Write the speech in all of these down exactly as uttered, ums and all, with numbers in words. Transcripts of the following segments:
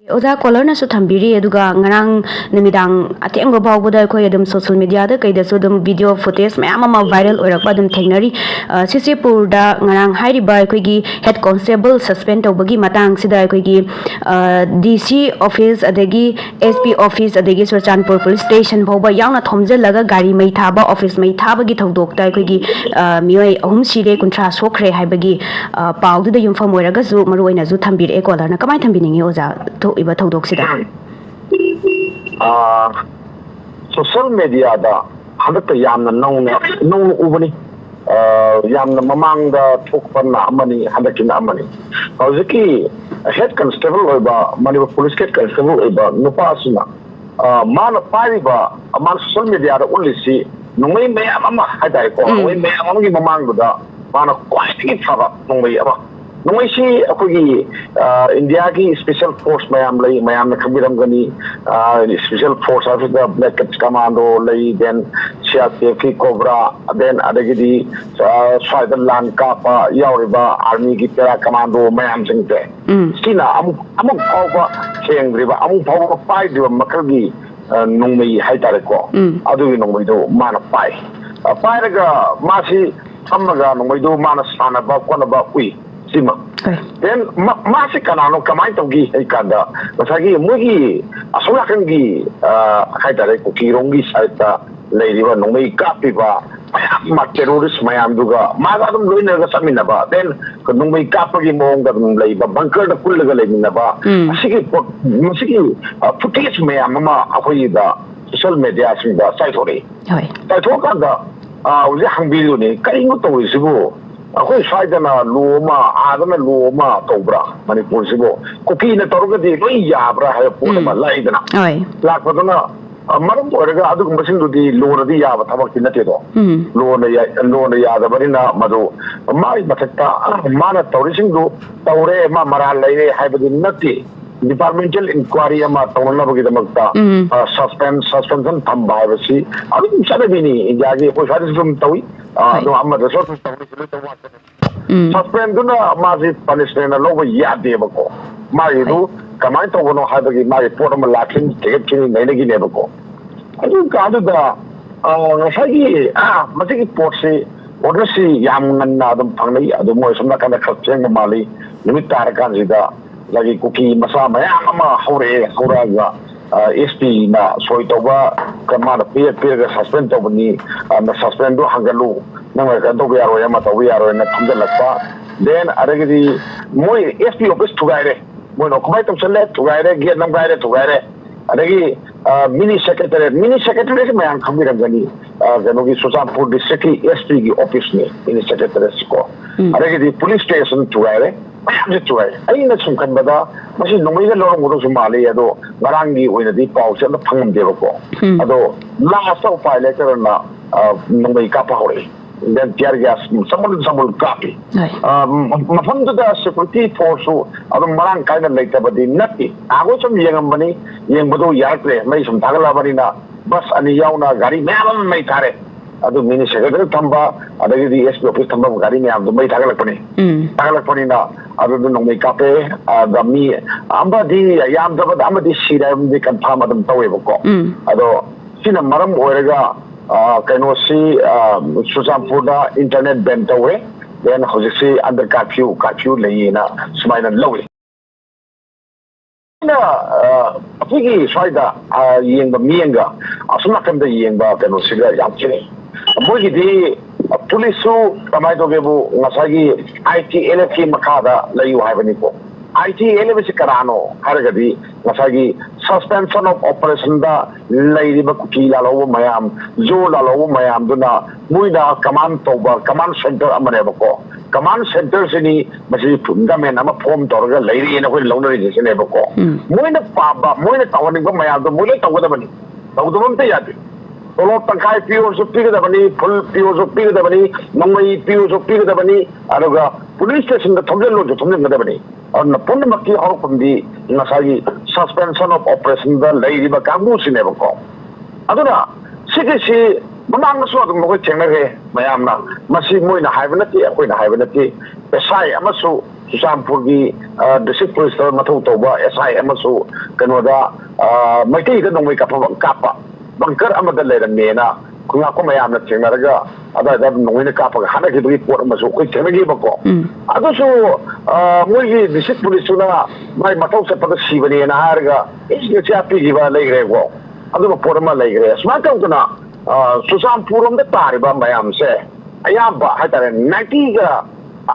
ꯑꯣꯖꯥ, ꯀꯣꯂꯔꯅꯁꯨ ꯊꯝꯕꯤꯔꯤ, ꯑꯗꯨꯒ ꯉꯔꯥꯡ ꯅꯨꯃꯤꯗꯥꯡ ꯑꯊꯦꯡꯕ ꯐꯥꯎꯕꯗ ꯑꯩꯈꯣꯏ ꯑꯗꯨꯝ ꯁꯣꯁꯦꯜ ꯃꯤꯗꯤꯌꯥꯗ ꯀꯩꯗꯁꯨ ꯑꯗꯨꯝ ꯚꯤꯗꯤꯑꯣ ꯐꯨꯇꯦꯖ ꯃꯌꯥꯝ ꯑꯃ ꯚꯥꯏꯔꯦꯜ ꯑꯣꯏꯔꯛꯄ ꯑꯗꯨꯝ ꯊꯦꯡꯅꯔꯤ꯫ ꯑ, ꯁꯤꯁꯤꯄꯨꯔꯗ ꯉꯔꯥꯡ ꯍꯥꯏꯔꯤꯕ ꯑꯩꯈꯣꯏꯒꯤ ꯍꯦꯗ ꯀꯣꯟꯁꯇꯦꯕꯜ ꯁꯁꯄꯦꯟ ꯇꯧꯕꯒꯤ ꯃꯇꯥꯡꯁꯤꯗ ꯑꯩꯈꯣꯏꯒꯤ, ꯑ, ꯗꯤ ꯁꯤ ꯑꯣꯐꯤꯁ, ꯑꯗꯒꯤ ꯑꯦꯁ ꯄꯤ ꯑꯣꯐꯤꯁ, ꯑꯗꯒꯤ ꯆꯨꯔꯆꯥꯟꯄꯨꯔ ꯄꯨꯂꯤꯁ ꯁ꯭ꯇꯦꯁꯟ ꯐꯥꯎꯕ ꯌꯥꯎꯅ ꯊꯣꯝꯖꯤꯜꯂꯒ ꯒꯥꯔꯤ ꯃꯩ ꯊꯥꯕ, ꯑꯣꯐꯤꯁ ꯃꯩ ꯊꯥꯕꯒꯤ ꯊꯧꯗꯣꯛꯇ ꯑꯩꯈꯣꯏꯒꯤ, ꯑ, ꯃꯤꯑꯣꯏ ꯑꯍꯨꯝ ꯁꯤꯔꯦ, ꯀꯨꯟꯊ꯭ꯔꯥ ꯁꯣꯛꯈ꯭ꯔꯦ ꯍꯥꯏꯕꯒꯤ, ꯑ, ꯄꯥꯎꯗꯨꯗ ꯌꯨꯝꯐꯝ ꯑꯣꯏꯔꯒꯁꯨ ꯃꯔꯨꯑꯣꯏꯅꯁꯨ ꯊꯝꯕꯤꯔꯛꯑꯦ ꯀꯣꯂꯔꯅ꯫ ꯀꯃꯥꯏꯅ ꯊꯝꯕꯤꯅꯤꯡꯉꯤ ꯑꯣꯖꯥ ꯊꯣꯛꯏꯕ ꯊꯧꯗꯣꯛꯁꯤꯗ? ꯁꯣꯁꯦꯜ ꯃꯦꯗꯤꯌꯥꯗ ꯍꯟꯗꯛꯇ ꯌꯥꯝꯅ ꯅꯧꯅ ꯅꯧꯅ ꯎꯕꯅꯤ꯫ ꯑ, ꯌꯥꯝꯅ ꯃꯃꯥꯡꯗ ꯊꯣꯛꯄꯅ ꯑꯃꯅꯤ, ꯍꯟꯗꯛꯀꯤꯅ ꯑꯃꯅꯤ꯫ ꯍꯧꯖꯤꯛꯀꯤ ꯍꯦꯗ ꯀꯟꯁꯇꯦꯕꯜ ꯑꯣꯏꯕ, ꯃꯅꯤꯄꯨꯔ ꯄꯨꯂꯤꯁ ꯍꯦꯗ ꯀꯟꯁꯇꯦꯕꯜ ꯑꯣꯏꯕ ꯅꯨꯄꯥ ꯑꯁꯤꯅ, ꯑ, ꯃꯥꯅ ꯄꯥꯏꯔꯤꯕ, ꯃꯥꯅ ꯁꯣꯁꯦꯜ ꯃꯦꯗꯤꯌꯥꯗ ꯎꯠꯂꯤꯁꯤ ꯅꯣꯡꯃꯩ ꯃꯌꯥꯝ ꯑꯃ ꯍꯥꯏꯇꯥꯔꯦꯀꯣ, ꯎꯝ꯫ ꯅꯣꯡꯃꯩ ꯃꯌꯥꯝ ꯑꯃꯒꯤ ꯃꯃꯥꯡꯗꯨꯗ ꯃꯥꯅ ꯈ꯭ꯋꯥꯏꯗꯒꯤ ꯐꯕ ꯅꯣꯡꯃꯩ ꯑꯃ, ꯅꯣꯡꯃꯩꯁꯤ ꯑꯩꯈꯣꯏꯒꯤ, ꯑ, ꯏꯟꯗꯤꯌꯥꯒꯤ ꯁ꯭ꯄꯦꯁꯦꯜ ꯐꯣꯔꯁ ꯃꯌꯥꯝ ꯂꯩ, ꯃꯌꯥꯝꯅ ꯈꯪꯕꯤꯔꯝꯒꯅꯤ꯫ ꯑ, ꯁ꯭ꯄꯦꯁꯦꯜ ꯐꯣꯔꯁ ꯍꯥꯏꯕꯁꯤꯗ ꯕ꯭ꯂꯦꯛ ꯀꯠꯁ ꯀꯃꯥꯟꯗꯣ ꯂꯩ, ꯗꯦꯟ ꯁꯤ ꯑꯥꯔ ꯄꯤ ꯑꯦꯐꯀꯤ ꯀꯣꯕ꯭ꯔꯥ, ꯗꯦꯟ ꯑꯗꯒꯤꯗꯤ, ꯑ, ꯁ꯭ꯋꯥꯏꯗ ꯂꯥꯟ ꯀꯥꯞꯄ ꯌꯥꯎꯔꯤꯕ ꯑꯥꯔꯃꯤꯒꯤ ꯄꯦꯔꯥ ꯀꯃꯥꯟꯗꯣ ꯃꯌꯥꯝꯁꯤꯡꯁꯦ, ꯎꯝ꯫ ꯁꯤꯅ ꯑꯃꯨꯛ ꯑꯃꯨꯛ ꯐꯥꯎꯕ ꯊꯦꯡꯗ꯭ꯔꯤꯕ, ꯑꯃꯨꯛ ꯐꯥꯎꯕ ꯄꯥꯏꯗ꯭ꯔꯤꯕ ꯃꯈꯜꯒꯤ, ꯑ, ꯅꯣꯡꯃꯩ ꯍꯥꯏꯇꯥꯔꯦꯀꯣ꯫ ꯎꯝ꯫ ꯑꯗꯨꯒꯤ ꯅꯣꯡꯃꯩꯗꯣ ꯃꯥꯅ ꯄꯥꯏ꯫ ꯑ, ꯄꯥꯏꯔꯒ ꯃꯥꯁꯤ ꯐꯝꯃꯒ ꯅꯣꯡꯃꯩꯗꯣ ꯃꯥꯅ ꯁꯥꯟꯅꯕ ꯈꯣꯠꯅꯕ ꯎꯏ꯫ ꯁꯤꯃ꯫ ꯍꯣꯏ꯫ Then ꯃꯥ-, ꯃꯥꯁꯤ ꯀꯅꯥꯅꯣ, ꯀꯃꯥꯏꯅ ꯇꯧꯒꯦ ꯍꯥꯏ ꯀꯥꯟꯗ, ꯉꯁꯥꯏꯒꯤ ꯃꯣꯏꯒꯤ ꯑꯁꯣꯝ ꯅꯥꯀꯟꯒꯤ, ꯑ, ꯍꯥꯏꯇꯥꯔꯦ, ꯀꯨꯀꯤꯔꯣꯝꯒꯤ ꯁꯥꯏꯠꯇ ꯂꯩꯔꯤꯕ ꯅꯣꯡꯃꯩ ꯀꯥꯞꯄꯤꯕ ꯃꯌꯥꯝ ꯑꯃ, ꯇꯦꯔꯣꯔꯤꯁ ꯃꯌꯥꯝꯗꯨꯒ ꯃꯥꯒ ꯑꯗꯨꯝ ꯂꯣꯏꯅꯔꯒ ꯆꯠꯃꯤꯟꯅꯕ, then ꯅꯣꯡꯃꯩ ꯀꯥꯞꯄꯒꯤ ꯃꯑꯣꯡꯗ ꯑꯗꯨꯝ ꯂꯩꯕ, ꯕꯪꯀꯔꯗ ꯀꯨꯜꯂꯒ ꯂꯩꯃꯤꯟꯅꯕ, ꯎꯝ꯫ ꯑꯁꯤꯒꯤ ꯄꯣꯠ, ꯃꯁꯤꯒꯤ, ꯑ, ꯐꯨꯇꯦꯖ ꯃꯌꯥꯝ ꯑꯃ ꯑꯩꯈꯣꯏꯒꯤꯗ ꯁꯣꯁꯦꯜ ꯃꯦꯗꯤꯌꯥꯁꯤꯡꯗ ꯆꯥꯏꯊꯣꯔꯛꯏ꯫ ꯍꯣꯏ꯫ ꯆꯥꯏꯊꯣꯛꯑꯀꯥꯟꯗ, ꯑ, ꯍꯧꯖꯤꯛ ꯍꯪꯕꯤꯔꯨꯅꯦ, ꯀꯔꯤꯅꯣ ꯇꯧꯔꯤꯁꯤꯕꯨ? ꯑꯩꯈꯣꯏ ꯁ꯭ꯋꯥꯏꯗꯅ ꯂꯣ ꯑꯃ, ꯑꯥꯗꯅ ꯂꯣ ꯑꯃ ꯇꯧꯕ꯭ꯔꯥ ꯃꯅꯤꯄꯨꯔꯁꯤꯕꯨ? ꯀꯨꯀꯤꯅ ꯇꯧꯔꯒꯗꯤ ꯂꯣꯏ ꯌꯥꯕ꯭ꯔꯥ ꯍꯥꯏꯕ ꯄꯣꯠ ꯑꯃ ꯎꯝ꯫ ꯂꯥꯛꯏꯗꯅ꯫ ꯍꯣꯏ꯫ ꯂꯥꯛꯄꯗꯨꯅ, ꯑ, ꯃꯔꯝ ꯑꯣꯏꯔꯒ ꯑꯗꯨꯒꯨꯝꯕꯁꯤꯡꯗꯨꯗꯤ ꯂꯣꯅꯗꯤ ꯌꯥꯕ ꯊꯕꯛꯇꯤ ꯅꯠꯇꯦꯗꯣ꯫ ꯎꯝ꯫ ꯂꯣꯅ ꯌꯥ-, ꯂꯣꯅ ꯌꯥꯗꯕꯅꯤꯅ ꯃꯗꯨ ꯃꯥꯒꯤ ꯃꯊꯛꯇ, ꯑ, ꯃꯥꯅ ꯇꯧꯔꯤꯁꯤꯡꯗꯨ ꯇꯧꯔꯦ, ꯃꯥ ꯃꯔꯥꯜ ꯂꯩꯔꯦ ꯍꯥꯏꯕꯗꯤ ꯅꯠꯇꯦ꯫ ꯗꯤꯄꯥꯔꯠꯃꯦꯟꯇꯦꯜ ꯏꯟꯀ꯭ꯋꯥꯏꯔꯤ ꯑꯃ ꯇꯧꯅꯅꯕꯒꯤꯗꯃꯛꯇ, ꯎꯝ꯫ ꯑ, ꯁꯁꯄꯦꯟ-, ꯁꯁꯄꯦꯟꯁꯟ ꯊꯝꯕ ꯍꯥꯏꯕꯁꯤ ꯑꯗꯨꯝ ꯆꯠꯅꯕꯤꯅꯤ꯫ ꯏꯟꯗꯤꯌꯥꯒꯤ ꯑꯩꯈꯣꯏ ꯁ꯭ꯋꯥꯏꯗꯁꯨ ꯑꯗꯨꯝ ꯇꯧꯏ꯫ ꯑ, ꯍꯣꯏ꯫ ꯑꯗꯨꯝ ꯑꯃꯗꯁꯨ ꯑꯗꯨꯝ ꯇꯧꯅꯩ, ꯂꯣꯏ ꯇꯧꯕ ꯉꯥꯛꯇꯅꯤ꯫ ꯎꯝ꯫ Suspendꯗꯨꯅ ꯃꯥꯁꯤ punishmentꯅ ꯂꯧꯕ ꯌꯥꯗꯦꯕꯀꯣ꯫ ꯃꯥꯒꯤꯗꯨ ꯀꯃꯥꯏꯅ ꯇꯧꯕꯅꯣ ꯍꯥꯏꯕꯒꯤ ꯃꯥꯒꯤ ꯄꯣꯠ ꯑꯃ ꯂꯥꯛꯈꯤꯅꯤ, ꯊꯤꯒꯠꯈꯤꯅꯤ, ꯅꯩꯅꯈꯤꯅꯦꯕꯀꯣ꯫ ꯑꯗꯨ ꯀꯥꯟꯗꯨꯗ, ꯑ, ꯉꯁꯥꯏꯒꯤ, ꯑ, ꯃꯁꯤꯒꯤ ꯄꯣꯠꯁꯤ orderꯁꯤ ꯌꯥꯝ ꯉꯟꯅ ꯑꯗꯨꯝ ꯐꯪꯅꯩ꯫ ꯑꯗꯨ ꯃꯣꯏ ꯁꯣꯝ ꯅꯥꯀꯟꯗ ꯈꯔ ꯊꯦꯡꯕ ꯃꯥꯜꯂꯤ꯫ ꯅꯨꯃꯤꯠ ꯇꯥꯔꯀꯥꯟꯁꯤꯗ ꯉꯁꯥꯏꯒꯤ ꯀꯨꯀꯤ ꯃꯆꯥ ꯃꯌꯥꯝ ꯑꯃ ꯍꯧꯔꯛꯑꯦ꯫ ꯍꯧꯔꯛꯑꯒ, ꯑ, S Pꯅ ꯁꯣꯏ ꯇꯧꯕ, ꯀ-, ꯃꯥꯅ ꯄꯤꯔ-, ꯄꯤꯔꯒ suspend ꯇꯧꯕꯅꯤ, ꯑ, suspendꯗꯨ ꯍꯟꯒꯠꯂꯨ, ꯅꯪꯅ ꯀꯩꯅꯣ ꯇꯧꯕ ꯌꯥꯔꯣꯏ, ꯑꯃ ꯇꯧꯕ ꯌꯥꯔꯣꯏꯅ ꯊꯝꯖꯤꯜꯂꯛꯄ꯫ Then ꯑꯗꯒꯤꯗꯤ ꯃꯣꯏ S P office ꯊꯨꯒꯥꯏꯔꯦ꯫ ꯃꯣꯏꯅ ꯑꯣꯀꯨꯄꯥꯏ ꯇꯧꯁꯜꯂꯦ, ꯊꯨꯒꯥꯏꯔꯦ, ꯒꯦꯠ ꯅꯝꯒꯥꯏꯔꯦ, ꯊꯨꯒꯥꯏꯔꯦ꯫ ꯑꯗꯒꯤ, ꯑ, mini secretariat, mini secretariatꯁꯤ ꯃꯌꯥꯝ ꯈꯪꯕꯤꯔꯝꯒꯅꯤ꯫ ꯑ, ꯀꯩꯅꯣꯒꯤ ꯆꯨꯔꯆꯥꯟꯄꯨꯔ districtꯀꯤ S Pꯒꯤ officeꯅꯤ mini secretariatꯁꯤ ꯀꯣ꯫ ꯎꯝ꯫ ꯑꯗꯒꯤꯗꯤ police station ꯊꯨꯒꯥꯏꯔꯦ, ꯃꯌꯥꯝꯁꯦ ꯊꯨꯒꯥꯏꯔꯦ꯫ ꯑꯩꯅ ꯁꯨꯝ ꯈꯟꯕꯗ ꯃꯁꯤ ꯅꯣꯡꯃꯩꯗ ꯂꯧꯔꯝꯒꯗꯧꯁꯨ ꯃꯥꯜꯂꯤ, ꯑꯗꯣ ꯉꯔꯥꯡꯒꯤ ꯑꯣꯏꯅꯗꯤ ꯄꯥꯎꯁꯦ ꯑꯝꯇ ꯐꯪꯉꯝꯗꯦꯕꯀꯣ꯫ ꯎꯝ꯫ ꯑꯗꯣ lastꯇ ꯎꯄꯥꯏ ꯂꯩꯇꯗꯅ, ꯑ, ꯅꯣꯡꯃꯩ ꯀꯥꯞꯄ ꯍꯧꯔꯛꯏ꯫ Then tear gas ꯆꯝꯕꯨꯜ ꯆꯝꯕꯨꯜ ꯀꯥꯞꯄꯤ꯫ ꯍꯣꯏ꯫ ꯑ, ꯃ-, ꯃꯐꯝꯗꯨꯗ security forceꯁꯨ ꯑꯗꯨꯝ ꯃꯔꯥꯡ ꯀꯥꯏꯅ ꯂꯩꯇꯕꯗꯤ ꯅꯠꯇꯦ꯫ ꯅꯍꯥꯟꯈꯣꯏ ꯁꯨꯝ ꯌꯦꯡꯉꯝꯕꯅꯤ, ꯌꯦꯡꯕꯗꯣ ꯌꯥꯔꯛꯇ꯭ꯔꯦ, ꯃꯩ ꯁꯨꯝ ꯊꯥꯒꯠꯂꯛꯑꯕꯅꯤꯅ꯫ Bus ꯑꯅꯤ ꯌꯥꯎꯅ ꯒꯥꯔꯤ ꯃꯌꯥꯝ ꯑꯃ ꯃꯩ ꯊꯥꯔꯦ꯫ ꯑꯗꯨ mini secretariat ꯊꯝꯕ, ꯑꯗꯒꯤꯗꯤ S P office ꯊꯝꯕ ꯒꯥꯔꯤ ꯃꯌꯥꯝꯗꯣ ꯃꯩ ꯊꯥꯒꯠꯂꯛꯄꯅꯤ꯫ ꯎꯝ꯫ ꯊꯥꯒꯠꯂꯛꯄꯅꯤꯅ ꯑꯗꯨꯗ ꯅꯣꯡꯃꯩ ꯀꯥꯞꯄꯦ꯫ ꯑꯗ ꯃꯤ ꯑꯃꯗꯤ, ꯌꯥꯝꯗ꯭ꯔꯕꯗ ꯑꯃꯗꯤ ꯁꯤꯔꯦ ꯍꯥꯏꯕꯗꯤ confirm ꯑꯗꯨꯝ ꯇꯧꯋꯦꯕꯀꯣ꯫ ꯎꯝ꯫ ꯑꯗꯣ ꯁꯤꯅ ꯃꯔꯝ ꯑꯣꯏꯔꯒ, ꯑ, ꯀꯩꯅꯣꯁꯤ, ꯑ, ꯆꯨꯔꯆꯥꯟꯄꯨꯔꯗ internet ban ꯇꯧꯋꯦ꯫ Then ꯍꯧꯖꯤꯛꯁꯤ under curfew, curfew ꯂꯩꯌꯦꯅ ꯁꯨꯃꯥꯏꯅ ꯂꯧꯏ꯫ ꯑꯩꯅ, ꯑ, ꯑꯩꯈꯣꯏꯒꯤ ꯁ꯭ꯋꯥꯏꯗ, ꯑ, ꯌꯦꯡꯕ ꯃꯤꯠꯌꯦꯡꯒ ꯑꯁꯣꯝ ꯅꯥꯀꯟꯗ ꯌꯦꯡꯕ ꯀꯩꯅꯣꯁꯤꯒ ꯌꯥꯝ ꯈꯦꯠꯅꯩ꯫ ꯃꯣꯏꯒꯤꯗꯤ, ꯑ, policeꯁꯨ ꯀꯃꯥꯏꯅ ꯇꯧꯒꯦꯕꯨ, ꯉꯁꯥꯏꯒꯤ I T L Fꯀꯤ ꯃꯈꯥꯗ ꯂꯩꯌꯨ ꯍꯥꯏꯕꯅꯤꯀꯣ꯫ I T L F ꯑꯁꯤ ꯀꯅꯥꯅꯣ ꯍꯥꯏꯔꯒꯗꯤ, ꯉꯁꯥꯏꯒꯤ suspension of operationꯗ ꯂꯩꯔꯤꯕ ꯀꯨꯀꯤ ꯂꯥꯜꯍꯧꯕ ꯃꯌꯥꯝ, ꯖꯣ ꯂꯥꯜꯍꯧꯕ ꯃꯌꯥꯝꯗꯨꯅ ꯃꯣꯏꯅ command ꯇꯧꯕ command center ꯑꯃꯅꯦꯕꯀꯣ꯫ Command centerꯁꯤꯅꯤ ꯃꯁꯤ government ꯑꯃ form ꯇꯧꯔꯒ ꯂꯩꯔꯤꯅ ꯑꯩꯈꯣꯏꯅ ꯂꯧꯅꯔꯤꯁꯦ ꯁꯤꯅꯦꯕꯀꯣ꯫ ꯎꯝ꯫ ꯃꯣꯏꯅ ꯄꯥꯝꯕ, ꯃꯣꯏꯅ ꯇꯧꯍꯟꯅꯤꯡꯕ ꯃꯌꯥꯝꯗꯣ ꯃꯣꯏ ꯂꯣꯏ ꯇꯧꯒꯗꯕꯅꯤ, ꯇꯧꯗꯕ ꯑꯝꯇ ꯌꯥꯗꯦ꯫ ꯇꯣꯂꯣꯞ ꯇꯪꯈꯥꯏ ꯄꯤꯌꯣꯁꯨ ꯄꯤꯒꯗꯕꯅꯤ, full ꯄꯤꯌꯣꯁꯨ ꯄꯤꯒꯗꯕꯅꯤ, ꯅꯣꯡꯃꯩ ꯄꯤꯌꯣꯁꯨ ꯄꯤꯒꯗꯕꯅꯤ, ꯑꯗꯨꯒ police stationꯗ ꯊꯣꯝꯖꯤꯜꯂꯣꯁꯨ ꯊꯣꯝꯖꯤꯟꯒꯗꯕꯅꯤ꯫ ꯑꯗꯨꯅ ꯄꯨꯝꯅꯃꯛꯀꯤ ꯍꯧꯔꯛꯐꯝꯗꯤ ꯉꯁꯥꯏꯒꯤ suspension of operationꯗ ꯂꯩꯔꯤꯕ ꯀꯥꯡꯕꯨꯁꯤꯅꯦꯕꯀꯣ꯫ ꯑꯗꯨꯅ ꯁꯤꯒꯤꯁꯤ ꯃꯃꯥꯡꯗꯁꯨ ꯑꯗꯨꯝ ꯑꯩꯈꯣꯏ ꯊꯦꯡꯅꯈ꯭ꯔꯦ ꯃꯌꯥꯝꯅ꯫ ꯃꯁꯤ ꯃꯣꯏꯅ ꯍꯥꯏꯕ ꯅꯠꯇꯦ, ꯑꯩꯈꯣꯏꯅ ꯍꯥꯏꯕ ꯅꯠꯇꯦ꯫ ꯑꯦꯁ ꯑꯥꯏ ꯑꯃꯁꯨ, ꯆꯨꯔꯆꯥꯟꯄꯨꯔꯒꯤ ꯗꯤꯁꯇ꯭ꯔꯤꯛ ꯄꯨꯂꯤꯁꯇ ꯃꯊꯧ ꯇꯧꯕ ꯑꯦꯁ ꯑꯥꯏ ꯑꯃꯁꯨ ꯀꯩꯅꯣꯗ, ꯃꯩꯇꯩꯗ ꯅꯣꯡꯃꯩ ꯀꯥꯞꯄ ꯀꯥꯞꯄ ꯕꯪꯀꯔ ꯑꯃꯗ ꯂꯩꯔꯝꯃꯦꯅ ꯈꯨꯟꯉꯥꯛꯄ ꯃꯌꯥꯝꯅ ꯊꯦꯡꯅꯔꯒ ꯑꯗꯨꯋꯥꯏꯗ ꯅꯣꯡꯃꯩꯅ ꯀꯥꯞꯄꯒ ꯍꯥꯠꯅꯈꯤꯕꯒꯤ ꯄꯣꯠ ꯑꯃꯁꯨ ꯑꯩꯈꯣꯏ ꯊꯦꯡꯅꯈꯤꯕꯀꯣ꯫ ꯑꯗꯨꯁꯨ ꯃꯣꯏꯒꯤ ꯗꯤꯁꯇ꯭ꯔꯤꯛ ꯄꯨꯂꯤꯁꯇꯨꯅ ꯃꯥꯏ ꯃꯊꯧ ꯆꯠꯄꯗ ꯁꯤꯕꯅꯦꯅ ꯍꯥꯏꯔꯒ ꯏꯁ ꯉꯁꯤ ꯄꯤꯈꯤꯕ ꯂꯩꯈ꯭ꯔꯦꯀꯣ꯫ ꯑꯗꯨꯒ ꯄꯣꯠ ꯑꯃ ꯂꯩꯈ꯭ꯔꯦ꯫ ꯁꯨꯃꯥꯏꯅ ꯇꯧꯗꯅ ꯆꯨꯔꯆꯥꯟꯄꯨꯔ ꯔꯣꯝꯗ ꯇꯥꯔꯤꯕ ꯃꯌꯥꯝꯁꯦ ꯑꯌꯥꯝꯕ ꯍꯥꯏꯇꯥꯔꯦ, ꯅꯥꯏꯟꯇꯤꯒ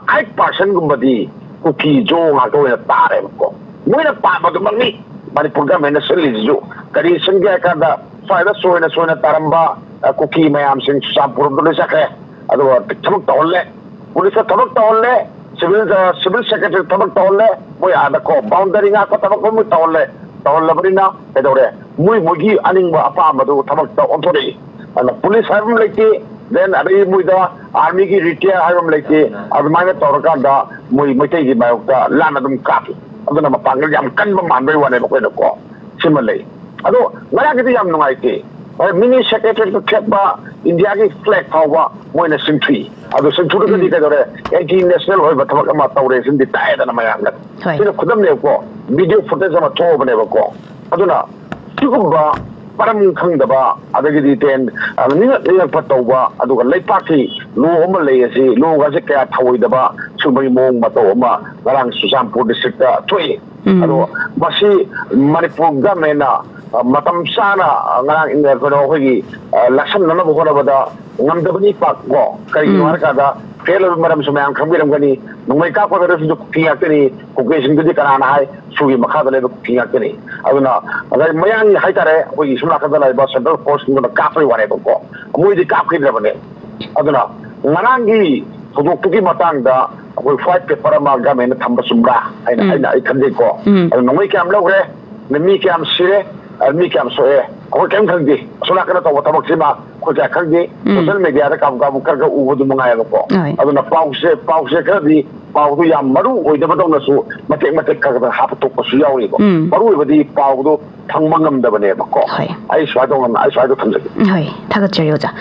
ꯑꯩꯠ ꯄꯥꯔꯁꯦꯟꯒꯨꯝꯕꯗꯤ ꯀꯨꯀꯤ ꯖꯣ ꯉꯥꯛꯇ ꯑꯣꯏꯅ ꯇꯥꯔꯦꯕꯀꯣ꯫ ꯃꯣꯏꯅ ꯄꯥꯝꯕꯗꯨꯃꯛꯅꯤ ꯃꯅꯤꯄꯨꯔ ꯒꯃꯦꯟꯅ ꯁꯤꯜꯂꯤꯁꯤꯁꯨ꯫ ꯀꯔꯤ ꯁꯤꯟꯒꯦ ꯍꯥꯏ ꯀꯥꯟꯗ ꯁ꯭ꯋꯥꯏꯗ ꯆꯣꯏꯅ ꯆꯣꯏꯅ ꯇꯥꯔꯝꯕ ꯀꯨꯀꯤ ꯃꯌꯥꯝꯁꯤꯡ ꯆꯨꯔꯆꯥꯟꯄꯨꯔ ꯔꯣꯝꯗ ꯂꯣꯏ ꯆꯠꯈ꯭ꯔꯦ꯫ ꯑꯗꯨꯒ ꯊꯕꯛ ꯇꯧꯍꯜꯂꯦ꯫ ꯄꯨꯂꯤꯁꯇ ꯊꯕꯛ ꯇꯧꯍꯜꯂꯦ꯫ ꯁꯤꯚꯤꯜ ꯁꯤꯚꯤꯜ ꯁꯦꯀ꯭ꯔꯦꯇꯔꯤ ꯊꯕꯛ ꯇꯧꯍꯜꯂꯦ꯫ ꯃꯣꯏ ꯑꯥꯗꯀꯣ ꯕꯥꯎꯟꯗꯔꯤ ꯉꯥꯛꯄ ꯊꯕꯛ ꯂꯣꯏꯅꯃꯛ ꯇꯧꯍꯜꯂꯦ꯫ ꯇꯧꯍꯜꯂꯕꯅꯤꯅ ꯀꯩꯗꯧꯔꯦ? ꯃꯣꯏ ꯃꯣꯏꯒꯤ ꯑꯅꯤꯡꯕ ꯑꯄꯥꯝꯕꯗꯨ ꯊꯕꯛꯇ ꯑꯣꯟꯊꯣꯔꯛꯏ꯫ ꯑꯗꯨꯅ ꯄꯨꯂꯤꯁ ꯍꯥꯏꯕ ꯑꯃ ꯂꯩꯇꯦ꯫ ꯗꯦꯟ ꯑꯗꯩ ꯃꯣꯏꯗ ꯑꯥꯔꯃꯤꯒꯤ ꯔꯤꯇꯥꯌꯔ ꯍꯥꯏꯕ ꯑꯃ ꯂꯩꯇꯦ꯫ ꯑꯗꯨꯃꯥꯏꯅ ꯇꯧꯔꯀꯥꯟꯗ ꯃꯣꯏ ꯃꯩꯇꯩꯒꯤ ꯃꯥꯌꯣꯛꯇ ꯂꯥꯟ ꯑꯗꯨꯝ ꯀꯥꯞꯄꯤ꯫ ꯑꯗꯨꯅ ꯃꯄꯥꯡꯒꯜ ꯌꯥꯝ ꯀꯟꯕ ꯃꯥꯟꯕꯩ ꯋꯥꯅꯦꯕ ꯑꯩꯈꯣꯏꯅꯀꯣ꯫ ꯁꯤꯃ ꯂꯩ꯫ ꯑꯗꯣ ꯉꯔꯥꯡꯒꯤꯗꯤ ꯌꯥꯝ ꯅꯨꯡꯉꯥꯏꯇꯦ꯫ ꯃꯤꯅꯤ ꯁꯦꯀ꯭ꯔꯦꯇꯔꯤꯌꯦꯠꯇ ꯊꯦꯠꯄ ꯏꯟꯗꯤꯌꯥꯒꯤ ꯐ꯭ꯂꯦꯒ ꯐꯥꯎꯕ ꯃꯣꯏꯅ ꯆꯤꯡꯊꯨꯏ꯫ ꯑꯗꯨ ꯆꯤꯡꯊꯨꯔꯒꯗꯤ ꯀꯩꯗꯧꯔꯦ? ꯑꯦꯟꯇꯤ ꯅꯦꯁꯅꯦꯜ ꯑꯣꯏꯕ ꯊꯕꯛ ꯑꯃ ꯇꯧꯔꯦ ꯁꯤꯃꯗꯤ ꯇꯥꯏꯗꯅ ꯃꯌꯥꯝꯅ꯫ ꯍꯣꯏ꯫ ꯁꯤꯅ ꯈꯨꯗꯝꯅꯦꯕꯀꯣ꯫ ꯚꯤꯗꯤꯑꯣ ꯐꯨꯇꯦꯖ ꯑꯃ ꯊꯣꯛꯑꯕꯅꯦꯕꯀꯣ꯫ ꯑꯗꯨꯅ ꯁꯤꯒꯨꯝꯕ ꯃꯔꯝ ꯈꯪꯗꯕ, ꯑꯗꯒꯤꯗꯤ ꯇꯦꯟ ꯅꯤꯡꯉꯛ ꯅꯤꯡꯉꯛꯄ ꯇꯧꯕ, ꯑꯗꯨꯒ ꯂꯩꯄꯥꯛꯀꯤ ꯂꯣ ꯑꯃ ꯂꯩ ꯑꯁꯤ ꯂꯣꯒꯁꯦ ꯀꯌꯥ ꯊꯧꯑꯣꯏꯗꯕ ꯁꯨꯝꯕꯒꯤ ꯃꯑꯣꯡ ꯃꯇꯧ ꯑꯃ ꯉꯔꯥꯡ ꯆꯨꯔꯆꯥꯟꯄꯨꯔ ꯗꯤꯁꯇ꯭ꯔꯤꯛꯇ ꯊꯣꯛꯏ꯫ ꯑꯗꯣ ꯃꯁꯤ ꯃꯅꯤꯄꯨꯔ ꯒꯃꯦꯟꯅ ꯃꯇꯝ ꯆꯥꯅ ꯉꯔꯥꯡ ꯀꯩꯅꯣ ꯑꯩꯈꯣꯏꯒꯤ ꯂꯥꯛꯁꯟꯅꯅꯕ ꯍꯣꯠꯅꯕꯗ ꯉꯝꯗꯕꯅꯤ ꯄꯥꯛ ꯀꯣ꯫ ꯀꯔꯤꯒꯤꯅꯣ ꯍꯥꯏꯔꯀꯥꯟꯗ ꯐꯦꯜ ꯑꯣꯏꯕ ꯃꯔꯝꯁꯨ ꯃꯌꯥꯝ ꯈꯪꯕꯤꯔꯝꯒꯅꯤ꯫ ꯅꯣꯡꯃꯩ ꯀꯥꯞꯄ ꯍꯥꯏꯔꯁꯨ ꯀꯨꯀꯤ ꯉꯥꯛꯇꯅꯤ꯫ ꯀꯨꯀꯤꯁꯤꯡꯗꯨꯗꯤ ꯀꯅꯥꯅ ꯍꯥꯏ? ꯁꯨꯒꯤ ꯃꯈꯥꯗ ꯂꯩꯕ ꯀꯨꯀꯤ ꯉꯥꯛꯇꯅꯤ꯫ ꯑꯗꯨꯅ ꯉꯁꯥꯏ ꯃꯌꯥꯡꯒꯤ ꯍꯥꯏꯇꯥꯔꯦ, ꯑꯩꯈꯣꯏꯒꯤ ꯁꯣꯝ ꯅꯥꯀꯟꯗ ꯂꯩꯕ ꯁꯦꯟꯇ꯭ꯔꯦꯜ ꯐꯣꯔꯁꯁꯤꯡꯗꯨꯅ ꯀꯥꯞꯄꯩ ꯋꯥꯅꯦꯕꯀꯣ꯫ ꯃꯣꯏꯗꯤ ꯀꯥꯞꯈꯤꯗ꯭ꯔꯕꯅꯦ꯫ ꯑꯗꯨꯅ ꯉꯔꯥꯡꯒꯤ ꯊꯧꯗꯣꯛꯇꯨꯒꯤ ꯃꯇꯥꯡꯗ ꯑꯩꯈꯣꯏ ꯋꯥꯏꯠ ꯄꯦꯄꯔ ꯑꯃ ꯒꯃꯦꯟꯅ ꯊꯝꯕ ꯆꯨꯝꯕ꯭ꯔꯥ ꯍꯥꯏꯅ ꯑꯩꯅ ꯑꯩ ꯈꯟꯖꯩꯀꯣ꯫ ꯑꯗꯨ ꯅꯣꯡꯃꯩ ꯀꯌꯥꯝ ꯂꯧꯈ꯭ꯔꯦ, ꯃꯤ ꯀꯌꯥꯝ ꯁꯤꯔꯦ, ꯑ, ꯃꯤ ꯀꯌꯥꯝ ꯁꯣꯛꯑꯦ, ꯑꯩꯈꯣꯏ ꯀꯔꯤꯝ ꯈꯪꯗꯦ꯫ ꯑꯁꯣꯝ ꯅꯥꯀꯟꯗ ꯇꯧꯕ ꯊꯕꯛꯁꯤꯃ ꯑꯩꯈꯣꯏ ꯀꯌꯥ ꯈꯪꯗꯦ꯫ ꯎꯝ꯫ ꯁꯣꯁꯦꯜ ꯃꯦꯗꯤꯌꯥꯗ ꯀꯥꯕꯨ ꯀꯥꯕꯨ ꯈꯔ ꯈꯔ ꯎꯕꯗꯨ ꯃꯉꯥꯏꯕꯀꯣ꯫ ꯍꯣꯏ꯫ ꯑꯗꯨꯅ ꯄꯥꯎꯁꯦ, ꯄꯥꯎꯁꯦ ꯈꯔꯗꯤ, ꯄꯥꯎꯗꯨ ꯌꯥꯝ ꯃꯔꯨ ꯑꯣꯏꯗꯕꯗꯧꯅꯁꯨ ꯃꯇꯦꯛ ꯃꯇꯦꯛ ꯈꯔ ꯈꯔ ꯍꯥꯞꯄ ꯇꯣꯛꯄꯁꯨ ꯌꯥꯎꯔꯤꯕ꯫ ꯎꯝ꯫ ꯃꯔꯨ ꯑꯣꯏꯕꯗꯤ ꯄꯥꯎꯗꯨ ꯐꯪꯕ ꯉꯝꯗꯕꯅꯦꯕꯀꯣ꯫ ꯍꯣꯏ꯫ ꯑꯩ ꯁ꯭ꯋꯥꯏꯗ ꯉꯝ-, ꯑꯩ ꯁ꯭ꯋꯥꯏꯗ ꯊꯝꯖꯒꯦ꯫ ꯍꯣꯏ, ꯊꯥꯒꯠꯆꯔꯤ ꯑꯣꯖꯥ꯫